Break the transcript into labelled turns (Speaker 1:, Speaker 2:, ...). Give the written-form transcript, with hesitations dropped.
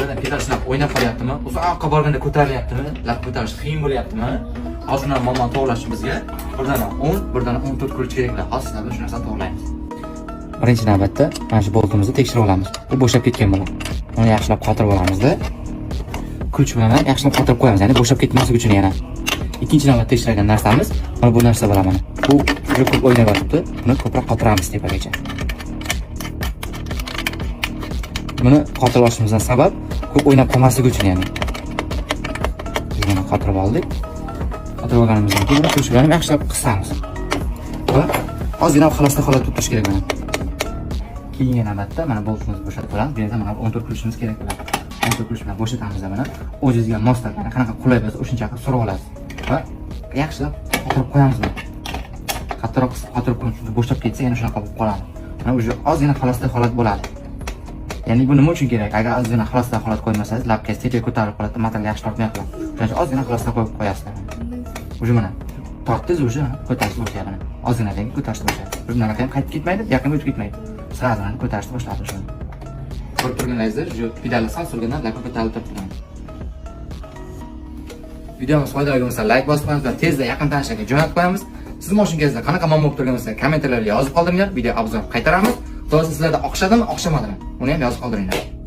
Speaker 1: Sizlarda pedal shunaqa o'ynab qolyaptimi? Uzoqqa borganda ko'tarilyaptimi? Lab ko'tarish qiyin bo'lyaptimi? Hozir unaqa muammoni to'g'irlash uchun bizga bir dona 10, bir dona 14 ключ kerak bo'ladi. Hozir sizlar bilan shu narsani to'g'irlaymiz. Birinchi navbatda mana shu boltimizni tekshirib olamiz. Bu bo'shab ketgan bo'ladi. Uni yaxshilab qotirib olamizda. Ключ bilan ham yaxshilab qotirib qo'yamiz, ya'ni bo'shab ketmasligi uchun yana. Ikkinchi navbatda tekshiradigan narsamiz mana bu narsa bo'ladi mana. Bu juda ko'p o'ynab yotibdi. Buni ko'proq qotiramiz tepagacha. Buni qotirib olishimizdan sabab ko'p o'ynab qolmasligi uchun ya'ni. Biz buni qotirib oldik. Qotirib olganimizdan keyin buni ключ bilan ham yaxshilab qisamiz. Va ozgina холостой holatda turish kerak mana. Keyingi navbatda mana boltimizni bo'shatib olamiz. Bu yerda mana 14 ключ imiz kerak bo'ladi. 14 ключ bilan bo'shatamiz mana. O'zingizga moslab, yana qanaqa qulay bo'lsa o'shuncha qilib surib olasiz. Va yaxshilab qotirib qo'yamiz buni. Qattiqroq qisib qotirib qo'yamiz. Bo'shab ketsa yana shunaqa bo'lib qoladi. Mana уже ozgina холостой holat bo'ladi. Ya'ni bu nima uchun kerak? Agar ozgina холостой holat qo'ymasangiz, лапка ngiz tepaga ko'tarilib qoladi, motor yaxshi tortmay qoladi. Shuning uchun ozgina холостой qo'yib qo'yasizlar. Уже mana tortdingiz, уже ko'tarishni boshlayapti mana. Ozgina keyin ko'tarishni boshlaydi. Bunaqa ham qaytib ketmaydi, bu yoqqa ham o'tib ketmaydi. Сразу mana ko'tarishni boshladi shuni. Ko'rib turganlaringizdek, shu pedalni sal surgandan лапка ko'tarilib turibdi. Videomiz foydali bo'lsa, layk bosib qo'yamiz va tezda yaqin tanishlarga jo'natib qo'yamiz. Siz moshinkangizda qanaqa muammo bo'lib turgan bo'lsa, kommentariylarda yozib qoldiringlar, video обзор qaytaramiz. To'g'risi sizlarda o'xshadimi, o'xshamadimi? Uni ham yozib qoldiringlar.